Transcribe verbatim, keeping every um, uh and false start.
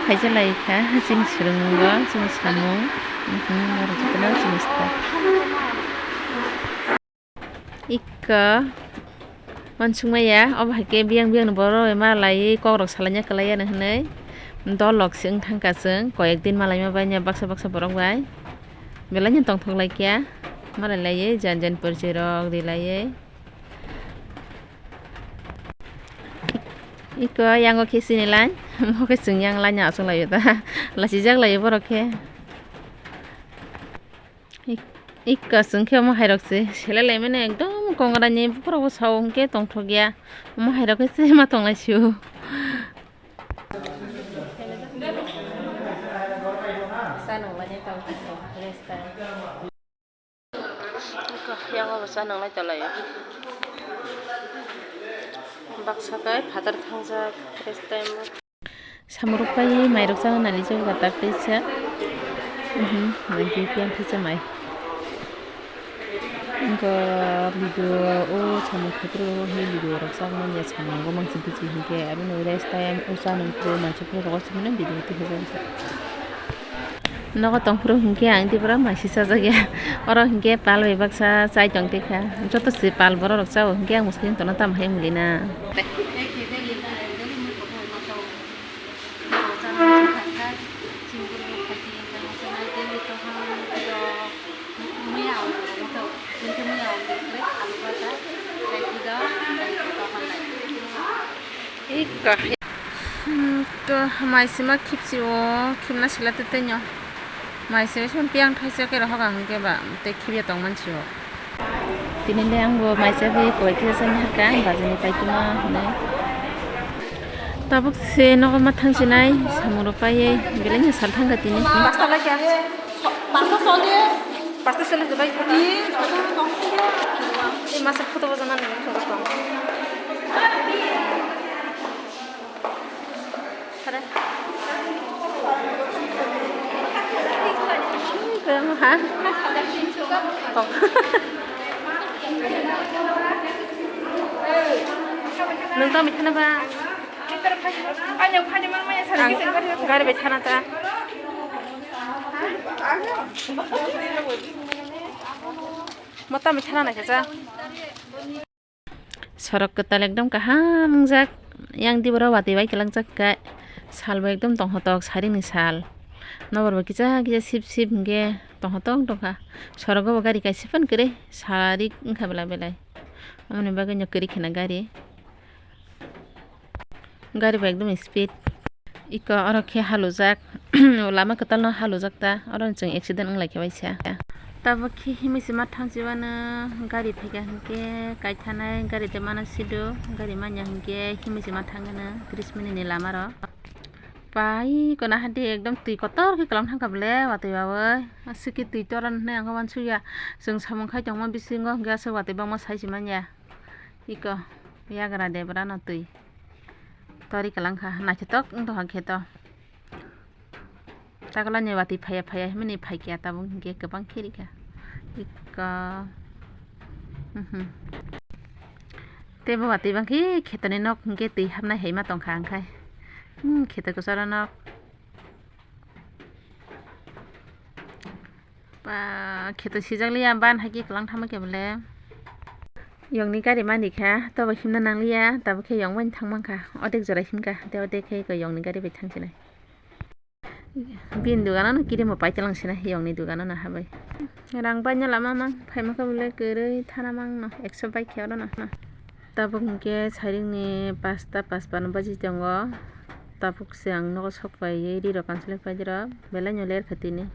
Kaisa lai kha chini swrwngmungo, chini samung, mhm, norok jotono chini staff. Ikka uansukmaya, obo hai khe biyang biyang ni borok bai ma laiwi kok rok salaina kwlai ya hinwi dol rok se wng thang kha chwng, koyek din ma laima bai baksa baksa borok bai belai no tongthok lai kha, ma lai laiwi jan jan porchi rok ri laiwi. Iko yango khe chini line, mo khe chwng yang line no achuk lai o ta, lachijak lai o borok khe. Ik-, ikka chwng khe omo hai rok se selai lai mani ekdom kongra ni borok bo sao hwnkhe tongthok ya, omo hai rok khe se ma tong lai sio. Yang bo cha nang lai tong lai o. Baksa khe phatar thangjak rest time o. Samung rok pai mai rok chana nai lijak tak tei cha. Mhm, nai khe pian thaisa mai. Wngkha video o samung khaitwrwi hwnwi video rok chak manya samung bo mangsi bisi hinkhe aboni rest time o cha nang phuru mansa phuru rogo simi no video twi hajak. Nogo tongphuru hinkhe ang tei pura maisi chajakya. Oro hinkhe pal bai baksa chai tong tongkha. Joto se pal borok rok chao hinkhe ang mwsai tongna tamo hai muli na. Ikka. Hmm, to mai sima khipsi o, khipna sila te tenyo. Mai sima sima piang thaisa khe rohok ang hwnkhe ba, tei khibya tong mansi o. Tini le ang bo mai chabi koi khe sani hakha, ang bajani paituma hinwi. Tabuk se nogo ma thang sinai, samung rok paiwi, belai no sal thang kha tini. Pasta lai kha. Pasta soli. Pasta soli bai khani. Ei masa photo bojanani tong. Tara. Kaya mo ha? Tong. Nung tong mi thana ba? Ang gari bai thana ta. Mata mi thana na kasa. Sorok kwtal ekdom kaham wngjak. Yang diboro watwi bai kwlangjak kha. Sal bo ekdom tonghotok, saringni sal. Nokbar bo kisa kisa sip sip hinkhe tonghotok tongkha. Sorogo bo gari kaisa phano kwrwi, sarik wngkha belai belai. Aboni bagwi no kwrwi kheno gari. Gari bo ekdom speed. Iko oro khe halujak, lama kwtal no halujak ta, oro chwng accident wng lai khe waisa. Tabuk khe himwi se ma thang si mano, gari phaikha hinkhe kaithanai gari tei mano sido, gari manya hinkhe himwi se ma thang mano tris minute ni lama ro. Pai kona hadi ekdom twi kotor khe kwlang thang kha bole watwi bawi, aswk khe twi toron hinwi ang khe uansukya, chwng samung khai tongma bisingo hinkhe aswk watwi bangma sai se manya. Iko yagra debra no twi tori kwlang kha, naithotok wng tongkha kheto. Takolani watwi phaiya phaiya himani phaikya tabuk hinkhe kwbang khe rikha. Iko, mhm. Teibo watwi bangkhe khetoni nok hinkhe twi hapnai hai ma tongkha, hwnkhai, hmm, kheto kwcharo nok. Ba, kheto sijak liya, ban hai khe kwlang thangma khe bole. Yongni gari mani kha, tobo himna nang liya, tabuk khe yong bai thang mankha, odek jora himkha, tei odek khe yongni gari bai thang sinai. Bini dogano no kirimbo paitwlang sinai, yongni dogano no habai. Rang baina lama mang, phaima khe bole kwrwi thana mangno, ekso bai khe oro no. Tabuk hinkhe sairingni pasta pachpano baji tongo. Tabuk se ang nogo sok paiwi ri rok kansoloi paide rok, belai no ler kha tini.